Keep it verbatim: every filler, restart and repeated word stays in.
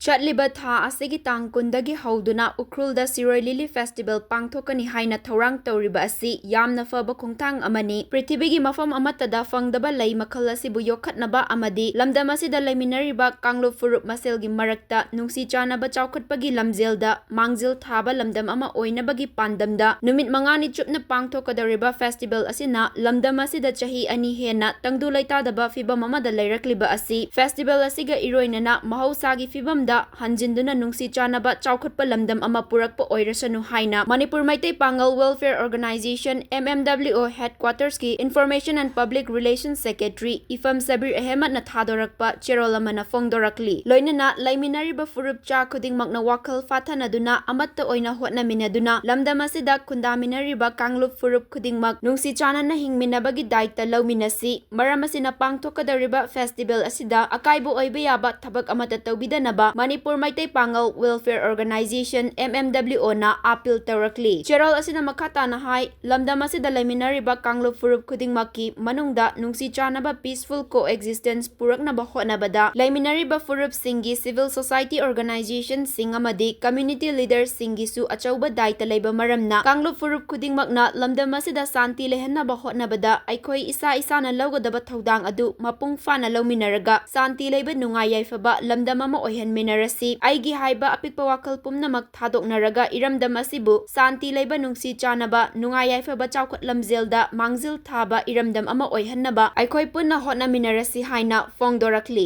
ꯆꯠꯂꯤꯕ ꯊꯥ ꯑꯁꯤꯒꯤ ꯇꯥꯡ ꯀꯨꯟꯗꯒꯤ ꯍꯧꯗꯨꯅ ꯎꯈ꯭ꯔꯨꯜꯗ ꯁꯤꯔꯣꯏ ꯂꯤꯂꯤ ꯐꯦꯁꯇꯤꯚꯦꯜ ꯄꯥꯡꯊꯣꯛꯀꯅꯤ ꯍꯥꯏꯅ ꯊꯧꯔꯥꯡ ꯇꯧꯔꯤꯕ ꯑꯁꯤ ꯌꯥꯝꯅ ꯐꯕ ꯈꯣꯡꯊꯥꯡ ꯑꯃꯅꯤ꯫ ꯄ꯭ꯔꯤꯊꯤꯕꯤꯒꯤ ꯃꯐꯝ ꯑꯃꯠꯇꯗ ꯐꯪꯗꯕ ꯂꯩ ꯃꯈꯜ ꯑꯁꯤꯕꯨ ꯌꯣꯛꯈꯠꯅꯕ ꯑꯃꯗꯤ ꯂꯝꯗꯝ ꯑꯁꯤꯗ ꯂꯩꯃꯤꯟꯅꯔꯤꯕ ꯀꯥꯡꯂꯨꯞ ꯐꯨꯔꯨꯞ ꯃꯁꯦꯜꯒꯤ ꯃꯔꯛꯇ ꯅꯨꯡꯁꯤ ꯆꯥꯟꯅꯕ ꯆꯥꯎꯈꯠꯄꯒꯤ ꯂꯝꯖꯦꯜꯗ ꯃꯥꯡꯖꯤꯜ ꯊꯥꯕ ꯂꯝꯗꯝ ꯑꯃ ꯑꯣꯏꯅꯕꯒꯤ ꯄꯥꯟꯗꯝꯗ ꯅꯨꯃꯤꯠ ꯃꯉꯥꯅꯤ ꯆꯨꯞꯅ ꯄꯥꯡꯊꯣꯛꯀꯗꯧꯔꯤꯕ ꯐꯦꯁꯇꯤꯚꯦꯜ ꯑꯁꯤꯅ ꯂꯝꯗꯝ ꯑꯁꯤꯗ ꯆꯍꯤ ꯑꯅꯤ ꯍꯦꯟꯅ ꯇꯪꯗꯨ ꯂꯩꯇꯥꯗꯕ ꯐꯤꯚꯝ ꯑꯃꯗ ꯂꯩꯔꯛꯂꯤꯕ ꯑꯁꯤ ꯐꯦꯁꯇꯤꯚꯦꯜ ꯑꯁꯤꯒ ꯏꯔꯣꯏꯅꯅ ꯃꯍꯧꯁꯥꯒꯤ ꯐꯤꯚꯝꯗ ꯍꯟꯖꯤꯟꯗꯨꯅ ꯅꯨꯡꯁꯤ ꯆꯥꯟꯅꯕ ꯆꯥꯎꯈꯠꯄ ꯂꯝꯗꯝ ꯑꯃ ꯄꯨꯔꯛꯄ ꯑꯣꯏꯔꯁꯅꯨ ꯍꯥꯏꯅ ꯃꯅꯤꯄꯨꯔ ꯃꯩꯇꯩ ꯄꯥꯉꯜ Welfare Organisation, M M W O headquarters ꯀꯤ Information and Public Relations Secretary ꯏꯐꯝ ꯁꯕꯤꯔ ꯑꯍꯃꯗꯅ ꯊꯥꯗꯣꯔꯛꯄ ꯆꯦꯔꯣꯜ ꯑꯃꯅ ꯐꯣꯡꯗꯣꯔꯛꯂꯤ꯫ ꯂꯣꯏꯅꯅ ꯂꯩꯃꯤꯟꯅꯔꯤꯕ ꯐꯨꯔꯨꯞ ꯆꯥ ꯈꯨꯗꯤꯡꯃꯛꯅ ꯋꯥꯈꯜ ꯐꯥꯊꯅꯗꯨꯅ ꯑꯃꯠꯇ ꯑꯣꯏꯅ ꯍꯣꯠꯅꯃꯤꯟꯅꯗꯨꯅ ꯂꯝꯗꯝ ꯑꯁꯤꯗ ꯈꯨꯟꯗꯥꯃꯤꯟꯅꯔꯤꯕ ꯀꯥꯡꯂꯨꯞ ꯐꯨꯔꯨꯞ ꯈꯨꯗꯤꯡꯃꯛ ꯅꯨꯡꯁꯤ ꯆꯥꯟꯅꯅ ꯍꯤꯡꯃꯤꯟꯅꯕꯒꯤ ꯗꯥꯏꯇ ꯂꯧꯃꯤꯟꯅꯁꯤ꯫ ꯃꯔꯝ ꯑꯁꯤꯅ ꯄꯥꯡꯊꯣꯛꯀꯗꯧꯔꯤꯕ ꯐꯦꯁꯇꯤꯚꯦꯜ ꯑꯁꯤꯗ ꯑꯀꯥꯏꯕ ꯑꯣꯏꯕ ꯌꯥꯕ ꯊꯕꯛ ꯑꯃꯠꯇ ꯇꯧꯕꯤꯗꯅꯕ ꯃꯅꯤꯄꯨꯔ ꯃꯩꯇꯩ ꯄꯥꯉꯜ Welfare Organisation, M M W O ꯅ ꯑꯥꯄꯤꯜ ꯇꯧꯔꯛꯂꯤ꯫ ꯆꯦꯔꯣꯜ ꯑꯁꯤꯅ ꯃꯈꯥ ꯇꯥꯅ ꯍꯥꯏ, ꯂꯝꯗꯝ ꯑꯁꯤꯗ ꯂꯩꯃꯤꯟꯅꯔꯤꯕ ꯀꯥꯡꯂꯨꯞ ꯐꯨꯔꯨꯞ ꯈꯨꯗꯤꯡꯃꯛꯀꯤ ꯃꯅꯨꯡꯗ ꯅꯨꯡꯁꯤ ꯆꯥꯟꯅꯕ peaceful coexistence ꯄꯨꯔꯛꯅꯕ ꯍꯣꯠꯅꯕꯗ ꯂꯩꯃꯤꯟꯅꯔꯤꯕ ꯐꯨꯔꯨꯞꯁꯤꯡꯒꯤ civil society organization ꯁꯤꯡ ꯑꯃꯗꯤ community leaders ꯁꯤꯡꯒꯤꯁꯨ ꯑꯆꯧꯕ ꯗꯥꯏꯇ ꯂꯩꯕ ꯃꯔꯝꯅ ꯀꯥꯡꯂꯨꯞ ꯐꯨꯔꯨꯞ ꯈꯨꯗꯤꯡꯃꯛꯅ ꯂꯝꯗꯝ ꯑꯁꯤꯗ ꯁꯥꯟꯇꯤ ꯂꯩꯍꯟꯅꯕ ꯍꯣꯠꯅꯕꯗ ꯑꯩꯈꯣꯏ ꯏꯁꯥ ꯏꯁꯥꯅ ꯂꯧꯒꯗꯕ ꯊꯧꯗꯥꯡ ꯑꯗꯨ ꯃꯄꯨꯡ ꯐꯥꯅ ꯂꯧꯃꯤꯟꯅꯔꯒ ꯁꯥꯟꯇꯤ ꯂꯩꯕ ꯅꯨꯡꯉꯥꯏ ꯌꯥꯏꯐꯕ ꯂꯝꯗꯝ ꯑꯃ ꯑꯣꯏꯍꯟꯃꯤꯟꯅꯔꯁꯤ꯫ ꯑꯩꯒꯤ ꯍꯥꯏꯕ ꯑꯄꯤꯛꯄ ꯋꯥꯈꯜ ꯄꯨꯝꯅꯃꯛ ꯊꯥꯗꯣꯛꯅꯔꯒ ꯏꯔꯝꯗꯝ ꯑꯁꯤꯕꯨ ꯁꯥꯟꯇꯤ ꯂꯩꯕ ꯅꯨꯡꯁꯤ ꯆꯥꯟꯅꯕ ꯅꯨꯡꯉꯥꯏ ꯌꯥꯏꯐꯕ ꯆꯥꯎꯈꯠ ꯂꯝꯖꯦꯜꯗ ꯃꯥꯡꯖꯤꯜ ꯊꯥꯕ ꯏꯔꯝꯗꯝ ꯑꯃ ꯑꯣꯏꯍꯟꯅꯕ ꯑꯩꯈꯣꯏ ꯄꯨꯟꯅ ꯍꯣꯠꯅꯃꯤꯟꯅꯔꯁꯤ ꯍꯥꯏꯅ ꯐꯣꯡꯗꯣꯔꯛꯂꯤ꯫